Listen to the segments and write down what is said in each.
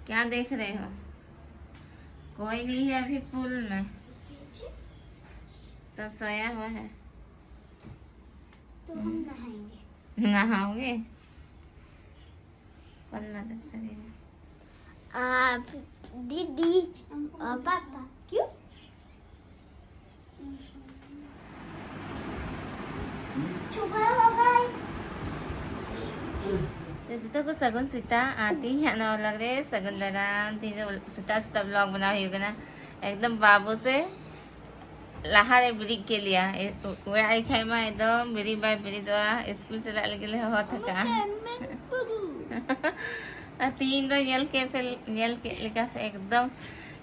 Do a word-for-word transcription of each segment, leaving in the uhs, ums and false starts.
क्या देख रहे हो? कोई नहीं है अभी पूल में, सब सोया हुआ है। तो हम नहाएंगे। नहाओगे? कौन मदद करेगा? आप, दीदी और पापा। क्यों? सुबह हो गई। ᱛᱚ ᱡᱚᱛᱚ ᱠᱚ ᱥᱟᱹᱜᱩᱱ ᱥᱮᱛᱟᱜ᱾ ᱟᱨ ᱛᱮᱦᱮᱧ ᱦᱟᱸᱜ ᱱᱚᱣᱟ vlog ᱨᱮ ᱥᱟᱹᱜᱩᱱ ᱫᱟᱨᱟᱢ᱾ ᱛᱮᱦᱮᱧ ᱫᱚ ᱥᱮᱛᱟᱜ ᱥᱮᱛᱟᱜ vlog ᱵᱮᱱᱟᱣ ᱦᱩᱭᱩᱜ ᱠᱟᱱᱟ᱾ ᱮᱠᱫᱚᱢ ᱵᱟᱹᱵᱩ ᱥᱮ ᱞᱟᱦᱟ ᱨᱮ ᱵᱮᱨᱮᱫ ᱠᱮᱫ ᱞᱮᱭᱟ᱾ ᱮ, ᱚᱲᱟᱜ ᱨᱮ ᱠᱷᱟᱡ ᱢᱟ ᱮᱠᱫᱚᱢ ᱵᱮᱨᱮᱫ ᱵᱟᱭ ᱵᱮᱨᱮᱫᱚᱜᱼᱟ᱾ ᱥᱠᱩᱞ ᱪᱟᱞᱟᱜ ᱞᱟᱹᱜᱤᱫ ᱞᱮ ᱦᱚᱦᱚ ᱛᱷᱟᱠᱟᱜᱼᱟ᱾ ᱟᱨ ᱛᱮᱦᱮᱧ ᱫᱚ ᱧᱮᱞ ᱠᱮᱫ ᱯᱮ, ᱧᱮᱞ ᱠᱮᱫ ᱞᱮᱠᱟ ᱯᱮ ᱮᱠᱫᱚᱢ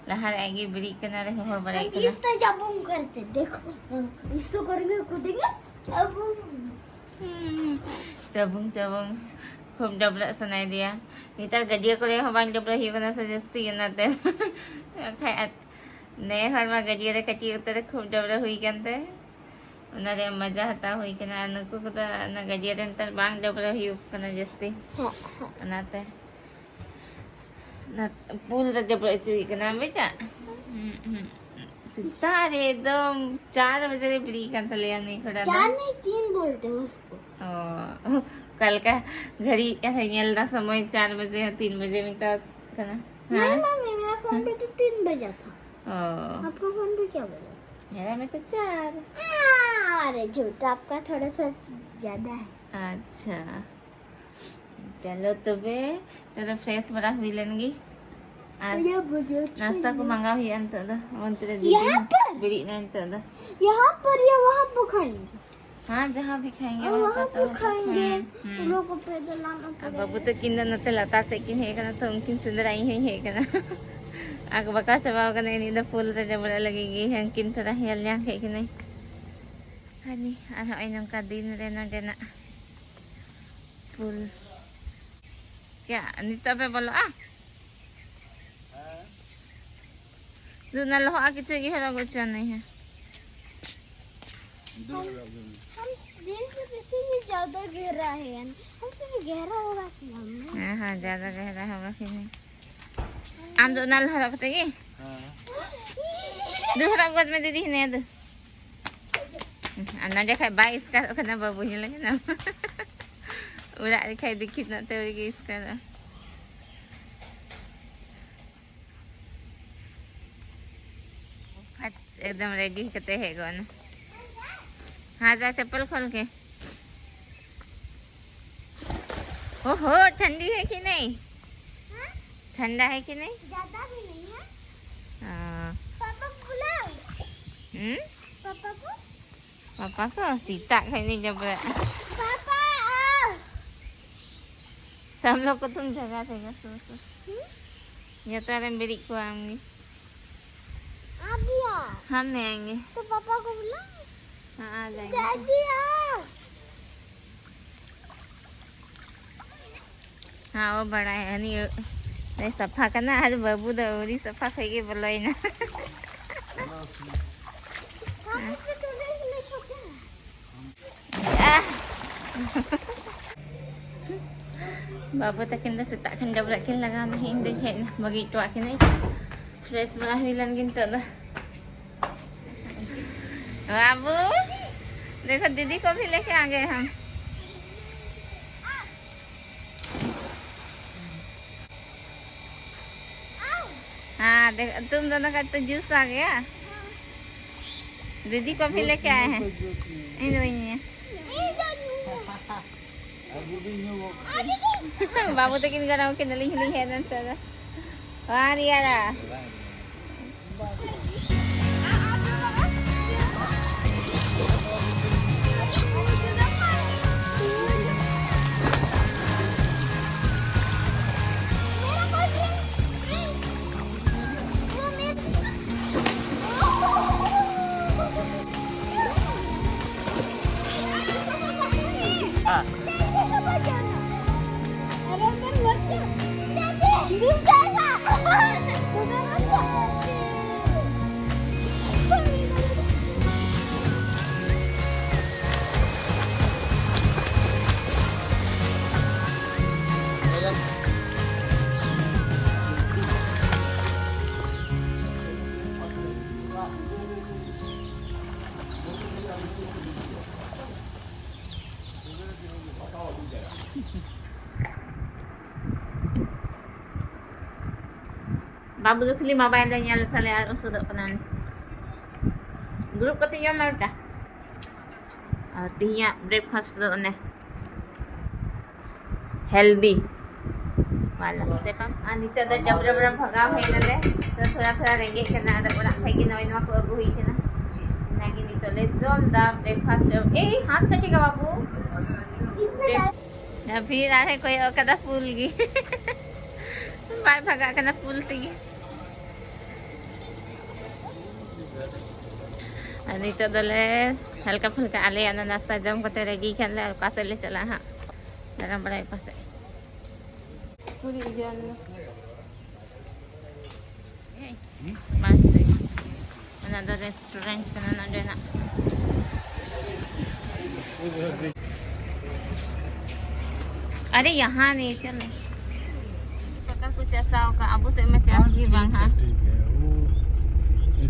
ᱞᱟᱦᱟ ᱨᱮ ᱟᱡ ᱜᱮ ᱵᱮᱨᱮᱫ ᱠᱟᱱᱟ ᱨᱮ ᱦᱚᱦᱚ ᱵᱟᱲᱟᱭᱮᱫ ᱠᱟᱱᱟ᱾ इससे जब हम करते देखो, इसको करेंगे, कूदेंगे। अब हम ᱦᱩᱸ, ᱪᱟᱵᱩᱝ ᱪᱟᱵᱩᱝ ᱠᱷᱩᱵ ᱰᱟᱵᱽᱞᱟᱜ ᱥᱟᱱᱟᱭᱮᱫᱮᱭᱟ᱾ ᱱᱮᱛᱟᱨ ᱜᱟᱹᱰᱭᱟᱹ ᱠᱚᱨᱮ ᱦᱚᱸ ᱵᱟᱝ ᱰᱟᱵᱽᱞᱟ ᱦᱩᱭᱩᱜ ᱠᱟᱱᱟ ᱥᱮ ᱡᱟᱹᱥᱛᱤ, ᱚᱱᱟᱛᱮ ᱵᱟᱠᱷᱟᱡ ᱱᱮ ᱦᱚᱲ ᱢᱟ ᱜᱟᱹᱰᱭᱟᱹ ᱨᱮ ᱠᱟᱹᱴᱤᱡ ᱚᱠᱛᱚ ᱨᱮ ᱠᱷᱩᱵ ᱰᱟᱵᱽᱞᱟ ᱦᱩᱭ ᱠᱟᱱᱛᱮ ᱚᱱᱟ ᱨᱮᱭᱟᱜ ᱢᱟᱡᱟ ᱦᱟᱛᱟᱣ ᱦᱩᱭ ᱠᱟᱱᱟ᱾ ᱟᱨ ᱱᱩᱠᱩ ᱠᱚᱫᱚ ᱚᱱᱟ ᱜᱟᱹᱰᱭᱟᱹ ᱨᱮ ᱱᱮᱛᱟᱨ ᱵᱟᱝ ᱰᱟᱵᱽᱞᱟ ᱦᱩᱭᱩᱜ ᱠᱟᱱᱟ ᱡᱟᱹᱥᱛᱤ, ᱚᱱᱟᱛᱮ ᱚᱱᱟ ᱯᱩᱞ ᱨᱮ ᱰᱟᱵᱽᱞᱟ ᱦᱚᱪᱚ ᱦᱩᱭᱩᱜ ᱠᱟᱱᱟ᱾ ᱵᱮᱴᱟ, ᱦᱩᱸ, ᱦᱩᱸ᱾ ᱥᱮᱛᱟᱜ ᱨᱮ ᱮᱠᱫᱚᱢ ᱪᱟᱨ ᱵᱟᱡᱮ ᱨᱮ ᱵᱮᱨᱮᱫ ᱠᱟᱱ ᱛᱟᱞᱮᱭᱟ ᱱᱩᱭ ᱠᱚᱲᱟ ᱫᱚ᱾ चार नहीं, तीन बोलते हैं उसको। ᱚ, ᱚᱠᱟ ᱞᱮᱠᱟ ᱜᱷᱟᱹᱲᱤᱡ ᱟᱨᱦᱚᱸ ᱧᱮᱞ ᱫᱟ ᱥᱚᱢᱚᱭ ᱪᱟᱨ ᱵᱟᱡᱮ, ᱛᱤᱱ ᱵᱟᱡᱮ ᱢᱮᱛᱟᱣ ᱠᱟᱱᱟ᱾ नहीं मम्मी, मेरा फोन पे तो तीन बजा था। ᱚ, आपका फोन पे क्या बजा था? मेरा में तो चार। अरे झूठा, आपका थोड़ा सा ज्यादा है। ᱟᱪᱪᱷᱟ, ᱪᱚᱞᱚ ᱛᱚᱵᱮ ᱛᱚᱵᱮ ᱯᱷᱨᱮᱥ ᱵᱟᱲᱟ ᱦᱩᱭ ᱞᱮᱱ ᱜᱮ᱾ ᱟᱨ भैया बोलिए। ᱱᱟᱥᱛᱟ ᱠᱚ ᱢᱟᱸᱜᱟᱣ ᱦᱩᱭᱩᱜᱼᱟ ᱱᱤᱛᱚᱜ ᱫᱚ᱾ ᱚᱱᱛᱮ ᱨᱮ ᱭᱟᱦᱟᱸ ᱯᱚᱨ? ᱵᱮᱨᱮᱫ ᱱᱟ ᱱᱤᱛᱚᱜ ᱫᱚ᱾ यहाँ पर या वहाँ पर खाएंगे? हाँ, जहाँ भी खाएंगे और वहाँ वहाँ पर तो पर खाएंगे। हम्म, हम्म। हम लोग को पैदल आना अब पड़ेगा। बाबू तो किन नते लता से किन है करना तो उनकिन सुंदर आई हुई है करना। ᱟᱨ ᱵᱟᱠᱟ ᱪᱟᱵᱟᱣ ᱠᱟᱱᱟ ᱤᱧ ᱫᱚ ᱯᱩᱞ ᱨᱮ ᱰᱟᱹᱵᱽᱨᱟᱹᱜ ᱞᱟᱹᱜᱤᱫ ᱜᱮ ᱦᱟᱱᱠᱤᱱ ᱛᱷᱚᱲᱟ ᱧᱮᱞ ᱧᱟᱢ ᱠᱮᱫ ᱠᱤᱱᱟᱹᱧ᱾ ᱦᱟᱹᱱᱤ ᱟᱨ ᱦᱚᱸᱜᱼᱚᱭ ᱱᱚᱝᱠᱟ ᱫᱤᱱ ᱨᱮ ᱱᱚᱰᱮᱱᱟᱜ ᱯᱩᱞ᱾ क्या ᱱᱤᱛᱚᱜ ᱯᱮ ᱵᱚᱞᱚᱜᱼᱟ? ᱫᱩ ᱚᱱᱟ ᱞᱚᱦᱚᱫ ᱟᱜ ᱠᱤᱪᱨᱤᱡ ᱜᱮ ᱦᱚᱨᱚᱜ ᱜᱚᱪᱚ ᱱᱟᱹᱧ ᱦᱮᱸ᱾ हम देख रहे थे कि ज्यादा गहरा है यानी हम तो गहरा होगा कि हम हाँ, हाँ, ज्यादा गहरा होगा कि नहीं। ᱟᱢ ᱫᱚ ᱚᱱᱟ ᱞᱟᱦᱟ ᱠᱟᱛᱮ ᱜᱮ? ᱫᱩ ᱦᱚᱨᱚᱜ ᱜᱚᱫ ᱢᱮ ᱫᱤᱫᱤ, ᱦᱤᱱᱟᱹ ᱫᱩ᱾ ᱟᱨ ᱱᱚᱰᱮ ᱠᱷᱟᱡ ᱵᱟᱭ ᱮᱥᱠᱟᱨᱚᱜ ᱠᱟᱱᱟ ᱵᱟᱹᱵᱩ, ᱧᱮᱞᱮ ᱠᱟᱱᱟ᱾ ᱚᱲᱟᱜ ᱨᱮ ᱠᱷᱟᱡ ᱫᱤᱠᱷᱤᱛ ᱱᱚᱛᱮ ᱜᱮ ᱮᱥᱠᱟᱨᱚᱜᱼᱟ᱾ ᱯᱷᱟᱴ ᱮᱠᱫᱚᱢ ᱨᱮᱰᱤ ᱠᱟᱛᱮ ᱦᱮᱡ ᱜᱚᱫ ᱮᱱᱟ᱾ ᱦᱮᱸ, ᱡᱟ ᱪᱟᱯᱯᱚᱞ ᱠᱷᱚᱞ ᱠᱮ᱾ ओहो, ठंडी है कि नहीं? हाँ? ठंडा है कि नहीं? ज्यादा भी नहीं है। हाँ। पापा को बुलाओ। हम्म? पापा को? पापा को? सीता खाने जब पापा, आओ। सब लोग को तुम जगा देगा, सो, सो। हम्म? जतरा में बिड़ी को आऊंगी। आप भी आओ। हम नहीं आएंगे। तो पापा को बुलाओ। हाँ, आ जाएंगे। दादी आओ। हाँ, वो बड़ा है, नहीं, वो नहीं सफा करना, आज बाबू दा उरी सफा खाइए बोलो ही ना। पापा को तो नहीं, नहीं छोटा है। ᱵᱟᱹᱵᱩ ᱛᱟᱹᱠᱤᱱ ᱫᱚ ᱥᱮᱛᱟᱜ ᱠᱷᱚᱱ ᱰᱟᱹᱵᱽᱨᱟᱹᱜ ᱠᱤᱱ ᱞᱟᱜᱟᱣ ᱮᱱᱟ, ᱤᱧ ᱫᱚᱧ ᱦᱮᱡ ᱮᱱᱟ, ᱵᱟᱹᱜᱤ ᱦᱚᱴᱚᱣᱟᱜ ᱠᱤᱱᱟᱹᱧ᱾ ᱯᱷᱨᱮᱥ ᱵᱟᱲᱟ ᱦᱩᱭ ᱞᱮᱱ ᱜᱮ ᱱᱤᱛᱚᱜ ᱫᱚ᱾ ᱵᱟᱹᱵᱩ, ᱫᱮᱠᱷᱚ ᱫᱤᱫᱤ ᱠᱚ ᱵᱷᱤ ᱞᱮᱠᱮ ᱟ ᱜᱮ ᱦᱟᱢ᱾ हाँ, देख, तुम दोनों का तो जूस आ गया। दीदी को भी लेके आए हैं। इन दोनों ने। बाबू तो किन गरम के नली हिली है ना सर। वाह यारा। ᱵᱟᱹᱵᱩ ᱫᱚ ᱠᱷᱟᱹᱞᱤ ᱢᱳᱵᱟᱭᱤᱞ ᱞᱮ ᱧᱮᱞ ᱛᱟᱞᱮᱭᱟ ᱟᱨ ᱩᱥᱟᱹᱫᱚᱜ ᱠᱟᱱᱟ᱾ ᱜᱨᱩᱯ ᱠᱟᱛᱮ ᱡᱚᱢ ᱢᱮ ᱵᱮᱴᱟ᱾ ᱟᱨ ᱛᱤᱦᱤᱧᱟᱜ ᱵᱨᱮᱠᱯᱷᱟᱥᱴ ᱫᱚ ᱚᱱᱮ ᱦᱮᱞᱫᱤ ᱣᱟᱞᱟ ᱥᱮ ᱵᱟᱝ? ᱟᱨ ᱱᱤᱛᱚᱜ ᱫᱚ ᱰᱟᱵᱨᱟᱢ ᱵᱷᱟᱜᱟᱣ ᱦᱮᱡ ᱱᱟᱞᱮ᱾ ᱛᱚ ᱛᱷᱚᱲᱟ ᱛᱷᱚᱲᱟ ᱨᱮᱸᱜᱮᱡ ᱠᱟᱱᱟ, ᱟᱫᱚ ᱚᱲᱟᱜ ᱠᱷᱚᱡ ᱜᱮ ᱱᱚᱜᱼᱚᱭ ᱱᱚᱣᱟ ᱠᱚ ᱟᱹᱜᱩ ᱦᱩᱭ ᱠᱟᱱᱟ᱾ ᱚᱱᱟᱜᱮ ᱱᱤᱛᱚᱜ ᱞᱮ ᱡᱚᱢ ᱫᱟ ᱵᱨᱮᱠᱯᱷᱟᱥᱴ᱾ ᱮᱭ ᱦᱟᱛ ᱠᱟᱴᱮᱜᱟ ᱵᱟᱵᱩ᱾ ᱟᱨ ᱯᱷᱤᱨ ᱟᱨᱦᱚᱸ ᱠᱚᱭᱚᱜ ᱠᱟᱫᱟ ᱯᱩᱞ ᱜᱮ᱾ ᱵᱟᱭ ᱵᱷᱟᱜᱟᱜ ᱠᱟᱱᱟ ᱯᱩᱞ ᱛᱮᱜᱮ᱾ ᱟᱨ ᱱᱤᱛᱚᱜ ᱫᱚᱞᱮ ᱦᱟᱞᱠᱟ ᱯᱷᱩᱞᱠᱟ ᱟᱞᱮᱭᱟᱜ ᱚᱱᱟ ᱱᱟᱥᱛᱟ ᱡᱚᱢ ᱠᱟᱛᱮ ᱨᱮᱜᱤ ᱠᱷᱟᱱ ᱞᱮ ᱚᱠᱟ ᱥᱮᱫ ᱞᱮ ᱪᱟᱞᱟᱜᱼᱟ ᱦᱟᱸᱜ᱾ ᱫᱟᱬᱟ ᱵᱟᱲᱟᱭ ᱚᱠᱟ ᱥᱮᱫ᱾ ᱯᱩᱨᱤ ᱡᱚᱢ ᱧᱩ᱾ ᱵᱟᱝ ᱥᱮ᱾ ᱚᱱᱟ ᱫᱚ ᱨᱮᱥᱴᱩᱨᱮᱱᱴ ᱠᱟᱱᱟ ᱱᱚᱰᱮᱱᱟᱜ᱾ ᱟᱨᱮ ᱭᱟᱦᱟᱸ ᱱᱮ ᱪᱚᱞ᱾ ᱯᱟᱛᱟ ᱠᱚ ᱪᱟᱥᱟᱣ ᱠᱟᱜ, ᱟᱵᱚ ᱥᱮᱫ ᱢᱟ ᱪᱟᱥ ᱜᱮ ᱵᱟᱝ ᱦᱟ᱾ ठीक है, वो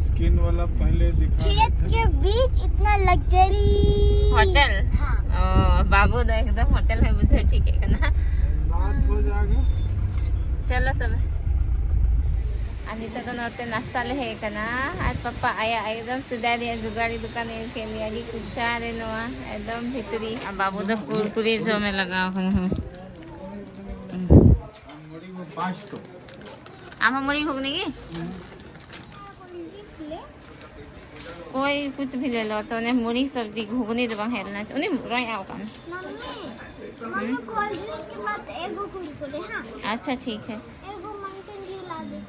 स्किन वाला पहले दिखा खेत के बीच इतना लग्जरी। होटल? हाँ। ओ, बाबू तो एकदम होटल है, बुझे ठीक है ना। रात हो जाएगा। चलो तब। ᱟᱨ ᱱᱤᱛᱚᱜ ᱫᱚ ᱱᱚᱛᱮ ᱱᱟᱥᱛᱟ ᱞᱮ ᱦᱮᱡ ᱟᱠᱟᱱᱟ᱾ ᱟᱨ ᱯᱟᱯᱟ ᱟᱭᱟᱜ ᱮᱠᱫᱚᱢ ᱥᱮᱫᱟᱭ ᱨᱮᱭᱟᱜ ᱡᱩᱜᱟᱲᱤ ᱫᱚᱠᱟᱱ ᱮᱢ ᱠᱮᱫ ᱞᱮᱭᱟ, ᱟᱹᱰᱤ ᱠᱚᱪᱟ ᱨᱮ ᱱᱚᱣᱟ ᱮᱠᱫᱚᱢ ᱵᱷᱤᱛᱨᱤ᱾ ᱟᱨ ᱵᱟᱹᱵᱩ ᱫᱚ ᱠᱩᱨᱠᱩᱨᱤ ᱡᱚᱢᱮ ᱞᱟᱜᱟᱣ ᱠᱟᱱᱟ᱾ ᱦᱮᱸ᱾ ᱟᱢ ᱦᱚᱸ ᱢᱩᱲᱤ ᱜᱷᱩᱜᱽᱱᱤ ᱜᱮ? कोई कुछ भी ले लो, तो उन्हें मुड़ी सब्जी घुगनी तो बंग हेलना चाहिए। उन्हें रोई आओ काम। मम्मी, मम्मी, कोल्ड ड्रिंक के बाद एगो कुरकुरे, हाँ। अच्छा, ठीक है। एगो मंचन जी ला दे।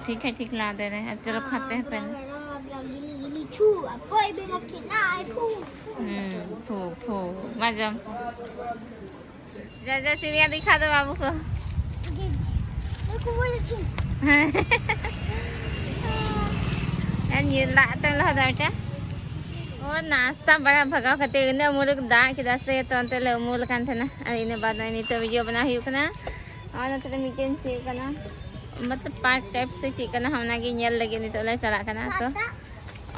ठीक है, ठीक ला दे रहे हैं। अब चलो, हाँ, खाते हैं पूरा पहले। गरम, पूरा गिली गिली छू, अब कोई भी मक्खी ना आए, फू। हम्म, फू, फू, मजा। जा, जा, चिड़िया दिखा दो बाबू को। देखो, वो जो चिड़िया। ᱟᱨ ᱧᱤᱨ ᱞᱟᱜ ᱛᱮᱢ ᱞᱟᱦᱟ ᱫᱟ ᱢᱤᱫᱴᱟᱝ᱾ ᱚ, ᱱᱟᱥᱛᱟ ᱵᱟᱲᱟ ᱵᱷᱟᱜᱟᱣ ᱠᱟᱛᱮ ᱤᱱᱟᱹ ᱩᱢᱩᱞ ᱨᱮ ᱫᱟᱜ ᱠᱮᱫᱟ ᱥᱮ, ᱛᱚ ᱚᱱᱛᱮ ᱞᱮ ᱩᱢᱩᱞ ᱟᱠᱟᱱ ᱛᱟᱦᱮᱱᱟ᱾ ᱟᱨ ᱤᱱᱟᱹ ᱵᱟᱫ ᱱᱚᱜᱼᱚᱭ ᱱᱤᱛᱚᱜ ᱵᱷᱤᱰᱤᱭᱳ ᱵᱮᱱᱟᱣ ᱦᱩᱭᱩᱜ ᱠᱟᱱᱟ᱾ ᱟᱨ ᱱᱚᱛᱮ ᱨᱮ ᱢᱤᱫᱴᱮᱱ ᱪᱮᱫ ᱠᱟᱱᱟ, ᱢᱚᱛᱞᱚᱵ ᱯᱟᱨᱠ ᱴᱟᱭᱤᱯ ᱥᱮ ᱪᱮᱫ ᱠᱟᱱᱟ, ᱚᱱᱟᱜᱮ ᱧᱮᱞ ᱞᱟᱹᱜᱤᱫ ᱱᱤᱛᱚᱜ ᱞᱮ ᱪᱟᱞᱟᱜ ᱠᱟᱱᱟ᱾ ᱛᱚ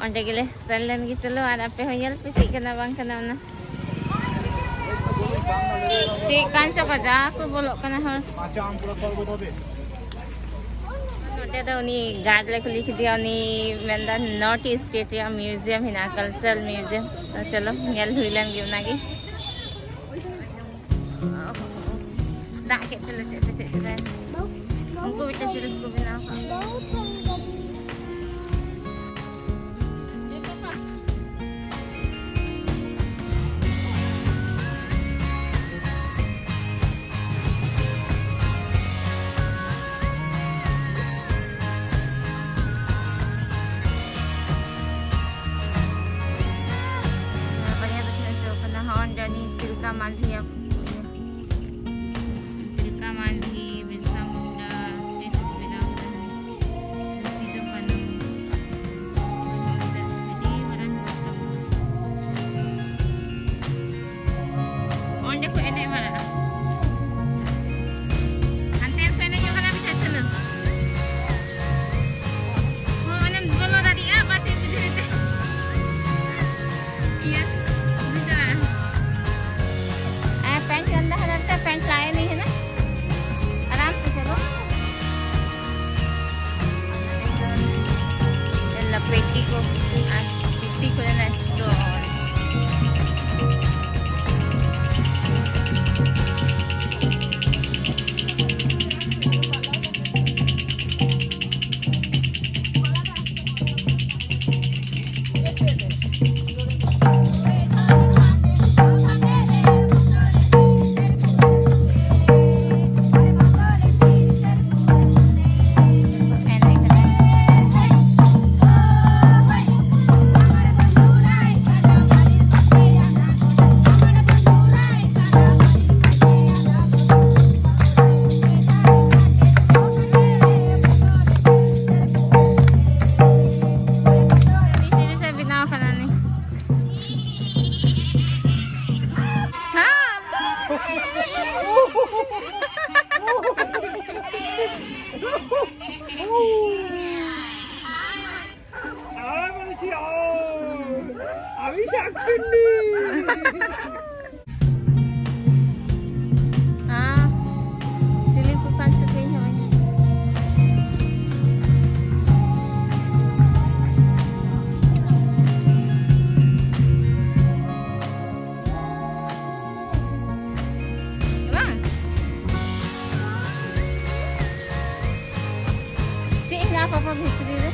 ᱚᱸᱰᱮ ᱜᱮᱞᱮ ᱥᱮᱱ ᱞᱮᱱ ᱜᱮ᱾ ᱪᱚᱞᱚ, ᱟᱨ ᱟᱯᱮ ᱦᱚᱸ ᱧᱮᱞ ᱯᱮ ᱪᱮᱫ ᱠᱟᱱᱟ ᱵᱟᱝ ᱠᱟᱱᱟ ᱚᱱᱟ᱾ ᱪᱮᱫ ᱠᱟᱱ ᱪᱚ ᱠᱟᱡᱟᱠ ᱠᱚ ᱵᱚᱞᱚᱜ ᱠᱟᱱᱟ ᱦᱚᱲ᱾ ᱚᱸᱰᱮ ᱫᱚ ᱩᱱᱤ ᱜᱟᱨᱰ ᱞᱮ ᱠᱩᱞᱤ ᱠᱮᱫᱮᱭᱟ, ᱩᱱᱤ ᱢᱮᱱᱫᱟ ᱱᱚᱨᱛᱷ ᱤᱥᱴ ᱥᱴᱮᱴ ᱨᱮᱭᱟᱜ ᱢᱤᱭᱩᱡᱤᱭᱟᱢ ᱦᱮᱱᱟᱜᱼᱟ, ᱠᱟᱞᱪᱟᱨᱟᱞ ᱢᱤᱭᱩᱡᱤᱭᱟᱢ᱾ ᱛᱚ ᱪᱚᱞᱚ ᱧᱮᱞ ᱦᱩᱭ ᱞᱮᱱ ᱜᱮ ᱚᱱᱟᱜᱮ᱾ ᱫᱟᱜ ᱠᱮᱫ ᱛᱮᱞᱮ ᱪᱮᱫ ᱯᱮ ᱪᱮᱫ ᱪᱮᱫᱟᱭ? ᱩᱱᱠᱩ ᱢᱤᱫᱴᱮᱱ ᱪᱤᱞᱤ ᱠᱚ ᱵᱮᱱᱟᱣ ᱠᱟᱜ᱾ ᱵᱟᱨᱭᱟ ᱫᱚᱠᱤᱱ ᱚᱪᱚᱜ ᱠᱟᱱᱟ᱾ ᱦᱚᱸ, ᱚᱸᱰᱮ ᱩᱱᱤ ᱛᱤᱞᱠᱟ ᱢᱟᱹᱡᱷᱤᱭᱟᱜ ᱤᱭᱟᱹ, ᱛᱤᱞᱠᱟ ᱢᱟᱹᱡᱷᱤ, ᱵᱤᱨᱥᱟ ᱢᱩᱱᱰᱟ ᱥᱴᱮᱪᱩ ᱠᱚ ᱵᱮᱱᱟᱣ ᱯᱟᱯᱟ ᱵᱷᱤᱛᱨᱤ ᱨᱮ᱾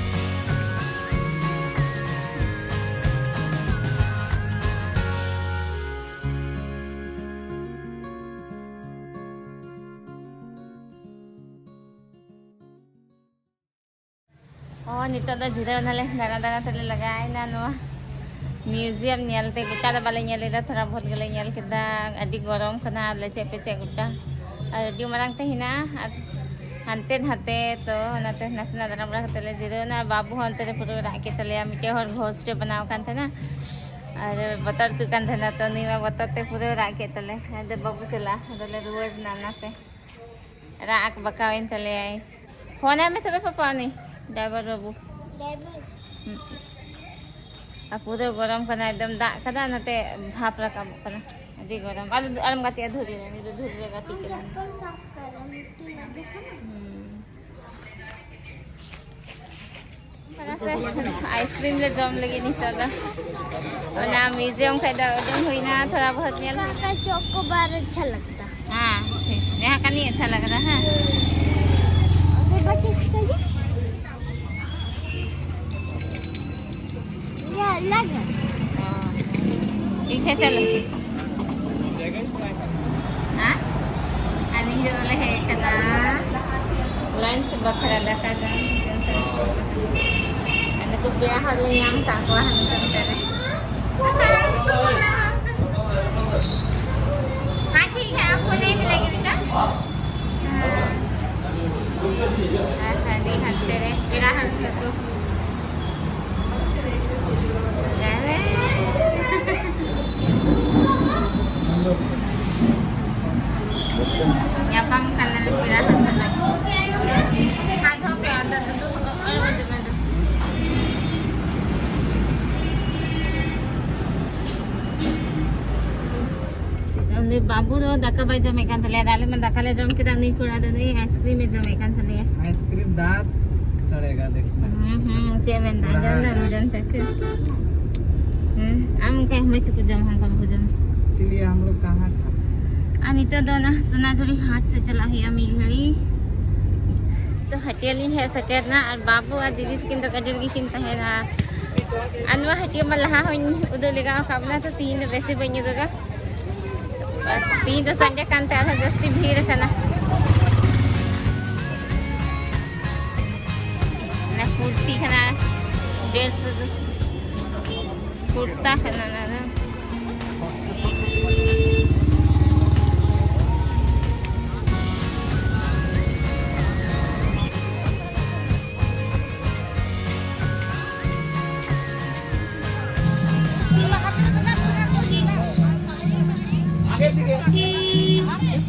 ᱚ, ᱱᱤᱛᱚᱜ ᱫᱚ ᱡᱤᱨᱟᱹᱣ ᱱᱟᱞᱮ, ᱫᱟᱬᱟ ᱫᱟᱬᱟ ᱛᱮᱞᱮ ᱞᱟᱜᱟᱭᱮᱱᱟ ᱱᱚᱣᱟ museum ᱧᱮᱞ ᱛᱮ᱾ ᱜᱚᱴᱟ ᱫᱚ ᱵᱟᱞᱮ ᱧᱮᱞ ᱞᱮᱫᱟ, ᱛᱷᱚᱲᱟ ᱵᱚᱦᱩᱛ ᱜᱮᱞᱮ ᱧᱮᱞ ᱠᱮᱫᱟ᱾ ᱟᱹᱰᱤ ᱜᱚᱨᱚᱢ ᱠᱟᱱᱟ, ᱞᱮᱪᱮᱫ ᱯᱮᱪᱮᱫ ᱜᱚᱴᱟ, ᱟᱨ ᱟᱹᱰᱤ ᱢᱟᱨᱟᱝ ᱛᱮ ᱦᱮᱱᱟᱜᱼᱟ ᱟᱨ ᱦᱟᱱᱛᱮ ᱱᱟᱛᱮ, ᱛᱚ ᱚᱱᱟᱛᱮ ᱱᱟᱥᱮᱱᱟᱜ ᱫᱟᱬᱟ ᱵᱟᱲᱟ ᱠᱟᱛᱮ ᱞᱮ ᱡᱤᱨᱟᱹᱣ ᱮᱱᱟ᱾ ᱟᱨ ᱵᱟᱹᱵᱩ ᱦᱚᱸ ᱚᱱᱛᱮ ᱨᱮ ᱯᱩᱨᱟᱹ ᱨᱟᱜ ᱠᱮᱫ ᱛᱟᱞᱮᱭᱟ, ᱢᱤᱫᱴᱮᱡ ᱦᱚᱲ ghost ᱮ ᱵᱮᱱᱟᱣ ᱠᱟᱱ ᱛᱟᱦᱮᱱᱟ ᱟᱨ ᱵᱚᱛᱚᱨ ᱦᱚᱪᱚᱜ ᱠᱟᱱ ᱛᱟᱦᱮᱱᱟ, ᱛᱚ ᱱᱩᱭ ᱢᱟ ᱵᱚᱛᱚᱨ ᱛᱮ ᱯᱩᱨᱟᱹ ᱨᱟᱜ ᱠᱮᱫ ᱛᱟᱞᱮ᱾ ᱟᱫᱚ ᱵᱟᱹᱵᱩ ᱪᱟᱞᱟᱜ, ᱟᱫᱚ ᱞᱮ ᱨᱩᱣᱟᱹᱲ ᱮᱱᱟ ᱚᱱᱟᱛᱮ᱾ ᱨᱟᱜ ᱵᱟᱠᱟᱣᱮᱱ ᱛᱟᱞᱮᱭᱟᱭ᱾ ᱯᱷᱳᱱ ᱟᱭ ᱢᱮ ᱛᱚᱵᱮ ᱯᱟᱯᱟ, ᱩᱱᱤ driver ᱵᱟᱹᱵᱩ᱾ ᱰᱨᱟᱭᱵᱷᱟᱨ᱾ ᱦᱩᱸ᱾ ᱟᱨ ᱯᱩᱨᱟᱹ ᱜᱚᱨᱚᱢ ᱠᱟᱱᱟ, ᱮᱠᱫᱚᱢ ᱫᱟᱜ ᱠᱟᱫᱟ, ᱚᱱᱟᱛᱮ ᱵᱷᱟᱯ ᱨᱟᱠᱟᱵᱚᱜ ᱠᱟᱱᱟ᱾ ᱟᱹᱰᱤ ᱜᱚᱨᱚᱢ᱾ ᱟᱞᱚ, ᱟᱞᱚᱢ ᱜᱟᱛᱮᱜᱼᱟ ᱫᱷᱩᱲᱤ ᱨᱮ, ᱩᱱᱤ ᱫᱚ ᱫᱷᱩᱲᱤ ᱨᱮ ᱜᱟᱛᱮᱜ ᱟᱢ ᱠᱟᱱᱟ᱾ ᱪᱚᱯᱯᱚᱞ ᱥᱟᱯ ᱠᱟᱜ ᱟᱢ, ᱛᱤᱱᱟᱹᱜ ᱫᱤᱱ ᱠᱟᱱᱟ? ᱦᱩᱸ᱾ ᱚᱱᱟ ᱥᱮ ice cream ᱞᱮ ᱡᱚᱢ ᱞᱟᱹᱜᱤᱫ ᱱᱤᱛᱚᱜ ᱫᱚ᱾ ᱚᱱᱟ museum ᱠᱷᱚᱡ ᱫᱚ ᱩᱰᱩᱝ ᱦᱩᱭᱱᱟ, ᱛᱷᱚᱲᱟ ᱵᱚᱦᱩᱛ ᱧᱮᱞ ᱦᱩᱭᱱᱟ᱾ ᱠᱟᱠᱟ ᱪᱚᱠᱳᱵᱟᱨ ᱟᱪᱪᱷᱟ ᱞᱟᱜᱽᱛᱟ᱾ हाँ, ठीक। यहाँ का नहीं अच्छा लग रहा है। अगरबत्ती इसका ये? ये अलग है। हाँ। ठीक है, चलो। हाँ? ᱟᱨ ᱱᱤᱭᱟᱹ ᱫᱚᱞᱮ ᱦᱮᱡ ᱠᱟᱱᱟ lunch ᱵᱟᱠᱷᱨᱟ ᱫᱟᱠᱟ ᱡᱚᱢ᱾ ᱟᱨ ᱱᱩᱠᱩ ᱯᱮᱲᱟ ᱦᱚᱲ ᱞᱮ ᱧᱟᱢ ᱠᱟᱜ ᱠᱚᱣᱟ ᱦᱟᱱᱛᱮ ᱱᱟᱛᱮ ᱨᱮ᱾ हाँ, ठीक है, आपको नहीं मिलेगी बेटा। हाँ। हाँ, हाँ, नहीं, हंसते रहे। मेरा हंस लो। ᱧᱟᱯᱟᱢ ᱠᱟᱱᱟᱞᱮ ᱯᱮᱲᱟ ᱦᱚᱲ ᱥᱟᱞᱟᱜ᱾ ᱟᱫᱚ ᱯᱮ, ᱟᱫᱚ ᱫᱩᱫᱩ, ᱚᱲ ᱵᱩᱡᱷᱟᱹᱣ ᱢᱮ ᱫᱩ᱾ ᱩᱱᱤ ᱵᱟᱹᱵᱩ ᱫᱚ ᱫᱟᱠᱟ ᱵᱟᱭ ᱡᱚᱢᱮᱫ ᱠᱟᱱ ᱛᱟᱞᱮᱭᱟ᱾ ᱟᱞᱮ ᱢᱟ ᱫᱟᱠᱟ ᱞᱮ ᱡᱚᱢ ᱠᱮᱫᱟ, ᱩᱱᱤ ᱠᱚᱲᱟ ᱫᱚ ᱱᱩᱭ ice cream ᱮ ᱡᱚᱢᱮᱫ ᱠᱟᱱ ᱛᱟᱞᱮᱭᱟ᱾ आइसक्रीम दांत सड़ेगा, देखना। ᱦᱩᱸ, ᱦᱩᱸ, ᱪᱮᱫ ᱮ ᱢᱮᱱᱫᱟ? ᱟᱸᱡᱚᱢ ᱫᱟᱢ, ᱡᱚᱢ ᱪᱟᱪᱩ? ᱦᱩᱸ, ᱟᱢ ᱚᱱᱠᱟ ᱢᱟᱹᱭ ᱛᱟᱠᱚ ᱡᱚᱢ, ᱦᱟᱱᱠᱟ ᱵᱟᱠᱚ ᱡᱚᱢ᱾ इसीलिए हम लोग कहाँ खाते हैं? ᱟᱨ ᱱᱤᱛᱚᱜ ᱫᱚ ᱚᱱᱟ ᱥᱚᱱᱟᱡᱷᱩᱨᱤ ᱦᱟᱴ ᱥᱮᱫ ᱪᱟᱞᱟᱜ ᱦᱩᱭᱩᱜᱼᱟ ᱢᱤᱫ ᱜᱷᱟᱹᱲᱤ᱾ ᱛᱚ, ᱦᱟᱹᱴᱤᱭᱟᱹ ᱞᱤᱧ ᱦᱮᱡ ᱥᱮᱴᱮᱨ ᱮᱱᱟ ᱟᱨ ᱵᱟᱹᱵᱩ ᱟᱨ ᱫᱤᱫᱤ ᱛᱟᱹᱠᱤᱱ ᱫᱚ ᱜᱟᱹᱰᱤ ᱨᱮᱜᱮ ᱠᱤᱱ ᱛᱟᱦᱮᱱᱟ᱾ ᱟᱨ ᱱᱚᱣᱟ ᱦᱟᱹᱴᱤᱭᱟᱹ ᱢᱟ ᱞᱟᱦᱟ ᱦᱚᱸᱧ ᱩᱫᱩᱜ ᱞᱮᱜᱟ ᱟᱠᱟᱫ ᱵᱚᱱᱟ, ᱛᱚ ᱛᱤᱦᱤᱧ ᱫᱚ ᱵᱮᱥᱤ ᱵᱟᱹᱧ ᱩᱫᱩᱜᱟ᱾ ᱵᱟᱥ, ᱛᱤᱦᱤᱧ ᱫᱚ ᱥᱟᱱᱰᱮ ᱠᱟᱱᱛᱮ ᱟᱨᱦᱚᱸ ᱡᱟᱹᱥᱛᱤ ᱵᱷᱤᱲ ᱟᱠᱟᱱᱟ᱾ ᱚᱱᱟ ᱠᱩᱨᱛᱤ ᱠᱟᱱᱟ, ᱰᱮᱲᱥᱚ ᱫᱚ ᱠᱩᱨᱛᱟ ᱠᱟᱱᱟ ᱚᱱᱟ ᱫᱚ᱾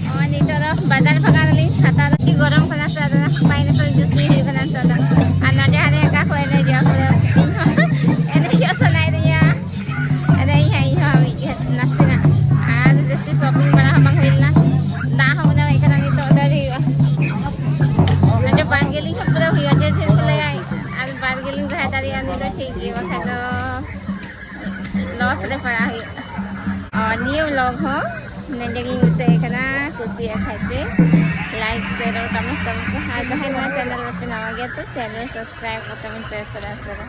ᱱᱚᱜᱼᱚᱭ ᱱᱤᱛᱚᱜ ᱫᱚ ᱵᱟᱡᱟᱨ ᱵᱷᱟᱜᱟᱣ ᱱᱟᱞᱤᱧ, ᱪᱷᱟᱛᱟ ᱫᱚ ᱟᱹᱰᱤ ᱜᱚᱨᱚᱢ ᱠᱟᱱᱟ ᱥᱮ, ᱟᱫᱚ ᱯᱟᱭᱱᱮᱯᱚᱞ ᱡᱩᱥ ᱧᱩ ᱦᱩᱭᱩᱜ ᱠᱟᱱᱟ ᱱᱤᱛᱚᱜ ᱫᱚ᱾ ᱟᱨ ᱱᱚᱰᱮ ᱦᱟᱱᱮ ᱚᱠᱟ ᱠᱚ ᱮᱱᱮᱡᱚᱜᱼᱟ, ᱯᱩᱨᱟᱹ ᱤᱧ ᱦᱚᱸ ᱮᱱᱮᱡᱚᱜ ᱥᱟᱱᱟᱭᱮᱫᱤᱧᱟ᱾ ᱟᱫᱚ ᱤᱧ ᱦᱚᱸ, ᱤᱧ ᱦᱚᱸ ᱢᱤᱫ ᱜᱷᱟᱹᱲᱤᱡ ᱱᱟᱥᱮᱱᱟᱜ, ᱟᱨ ᱡᱟᱹᱥᱛᱤ ᱥᱚᱯᱤᱝ ᱵᱟᱲᱟ ᱦᱚᱸ ᱵᱟᱝ ᱦᱩᱭ ᱞᱮᱱᱟ, ᱫᱟᱜ ᱦᱚᱸ ᱩᱱᱟᱹᱜ ᱦᱩᱭ ᱠᱟᱱᱟ, ᱱᱤᱛᱚᱜ ᱫᱚ ᱟᱹᱣᱨᱤ ᱦᱩᱭᱩᱜᱼᱟ᱾ ᱱᱚᱰᱮ ᱵᱟᱨᱜᱮᱞᱤᱝ ᱦᱚᱸ ᱯᱩᱨᱟᱹ ᱦᱩᱭᱩᱜᱼᱟ, ᱰᱷᱮᱨ ᱰᱷᱮᱨ ᱠᱚ ᱞᱟᱹᱭᱟ, ᱟᱨ ᱵᱟᱨᱜᱮᱞᱤᱝ ᱛᱟᱦᱮᱸ ᱫᱟᱲᱮᱭᱟᱜᱼᱟ, ᱩᱱᱤ ᱫᱚ ᱴᱷᱤᱠ ᱜᱮ, ᱵᱟᱠᱷᱟᱡ ᱫᱚ ᱞᱚᱥ ᱨᱮ ᱯᱟᱲᱟᱜ ᱦᱩᱭᱩᱜᱼᱟ᱾ ᱟᱨ ᱱᱤᱭᱟᱹ ᱵᱞᱚᱜ ᱦᱚᱸ ᱱᱚᱰᱮ ᱜᱤᱧ ᱢᱩᱪᱟᱹᱫ ᱠᱟᱱᱟ᱾ ᱠᱩᱥᱤᱭᱟᱜ ᱠᱷᱟᱡ ᱯᱮ ᱞᱟᱭᱤᱠ, ᱥᱮᱭᱟᱨ ᱟᱨ ᱠᱚᱢᱮᱱᱴ ᱥᱟᱵᱚᱜ ᱯᱮ᱾ ᱟᱨ ᱡᱟᱦᱟᱸᱭ ᱱᱚᱣᱟ ᱪᱮᱱᱮᱞ ᱨᱮᱯᱮ ᱱᱟᱣᱟ ᱜᱮᱭᱟ, ᱛᱚ ᱪᱮᱱᱮᱞ ᱥᱟᱵᱥᱠᱨᱟᱭᱤᱵ ᱠᱟᱛᱮ ᱵᱚᱱ ᱯᱮ ᱥᱟᱨᱟ ᱥᱟᱨᱟ᱾